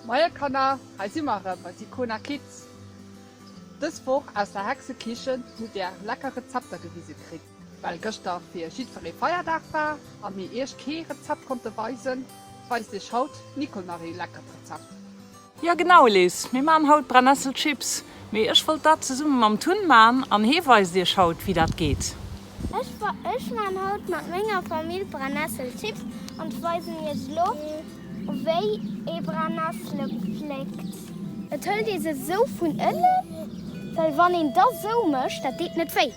Moie Kanner, hei si mer erëm bei Sicona Kids. Dës Woch aus der Hexekichen hutt där lecker Rezepter gewise kritt. Well gëschter fir jiddweree Feierdag war a mir iech kee Rezept konnte weisen, weist iech haut d'Nicole nach ee leckert Rezept. Jo genau Liz, mir maan haut Brennesselchips, mee ech wollt dat zesummen mam Tun maan an hee weist iech haut wéi dat geet. Ech ech maan haut mat menger Famill Brennesselchips an weisen iech lo wéi ee Brennessele pléckt. Et hëlt ee se sou vun ënnen, well wann een da sou mécht, dat deet net wéi.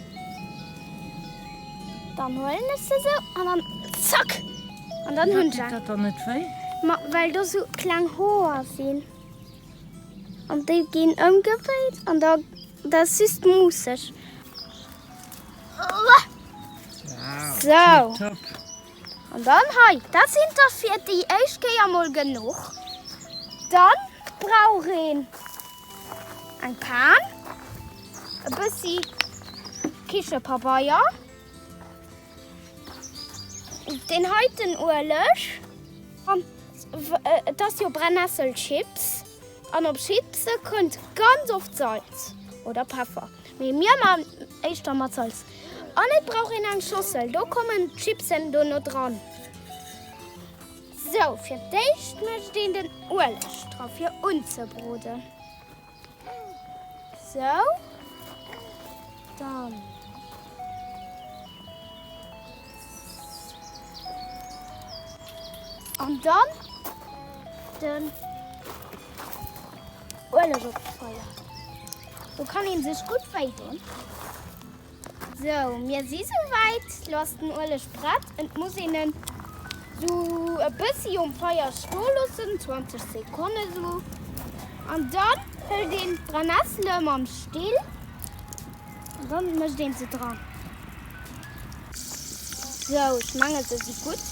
Dann huelen ech se sou an dann zack! An dann hunn ech. Deet dat dann net wéi? Ma well do sou kleng Hoer sinn. An déi ginn ëmgedréit an da dat ass just muusseg. Sou. An dann hei, dat sinn der fir déi éischt Kéier mol genuch. Dann brauch een eng Pan, e bëssi Kichepabeier. Deen heiten Ueleg, an et ass jo Brennesselchips, an op Chipse kënnt ganz oft Salz oder Peffer, mee mir man éischter mat Salz. An et brauch een eng Schossel, do kommen d'Chipsen dono dran. Sou, fir d'éischt mécht een den Ueleg dra fir unzebroden. Sou, dann. An dann den Ueleg op d'Feier. Do kann een sech gutt wéi doen. Sou, mir si souwäit. Lo ass den Ueleg prett. Et muss een en sou e bëssi um Feier stoe loossen, 20 Sekonne sou. An dann hëlt een d'Brennessele mam Still an dann mécht een se dran. Sou, ech menge se si gutt.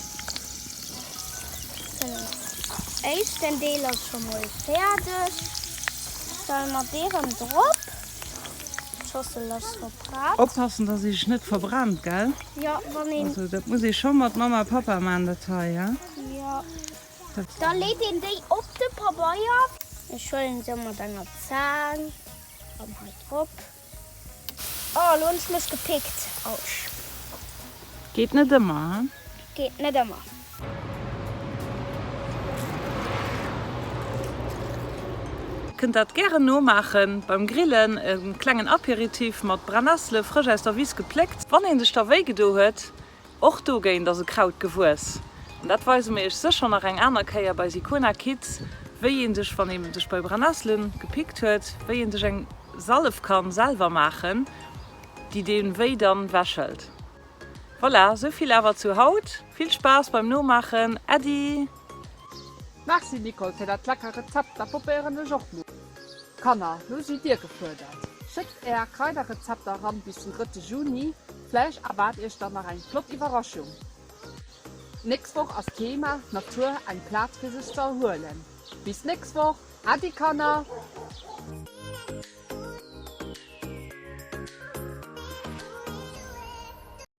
Den éischten Deel ass scho mol fäerdeg. Stelle mer dee rëm drop. D'Schossel ass scho prett. Oppassen dass ee sech net verbrennt, gell? Jo, wann een. Also dat muss ee scho mat Mama a Papa man dat hei, he? Jo. Da leet een déi op de Pabeier. Ech huelen se mat enger Zaang an hei drop. Oh, elo hunn ech mech gepickt. Autsch. Geet net ëmmer, he? Geet net ëmmer. Kënnt dat gären nomaachen beim Grillen, e klengen Apéritif mat Brennessele frësch aus der Wiss gepléckt. Wann een sech da wéi gedo huet, och dogéint ass e Kraut gewuess. An dat weise mir iech sécher nach eng aner Kéier bei Sicona Kids, wéi een sech, wann ee sech bei Brennesselen gepickt huet, wéi een sech eng Sallef kann selwer maachen, déi dee wéi dann wechhëlt. Voilà, souvill awer zu haut. Vill Spaass beim Nomaachen. Äddi! Merci Nicole fir dat lecker Rezept, dat probéieren ech och mol. Kanner, lo sidd dir gefuerdert! Schéckt är Kraiderrezepter eran bis den drëtte Juni, vläicht erwaart iech dann nach eng flott Iwwerraschung. D'nächst Woch ass d'Thema, Natur, eng Plaz fir sech ze erhuelen. Bis nächst Woch, Äddi Kanner!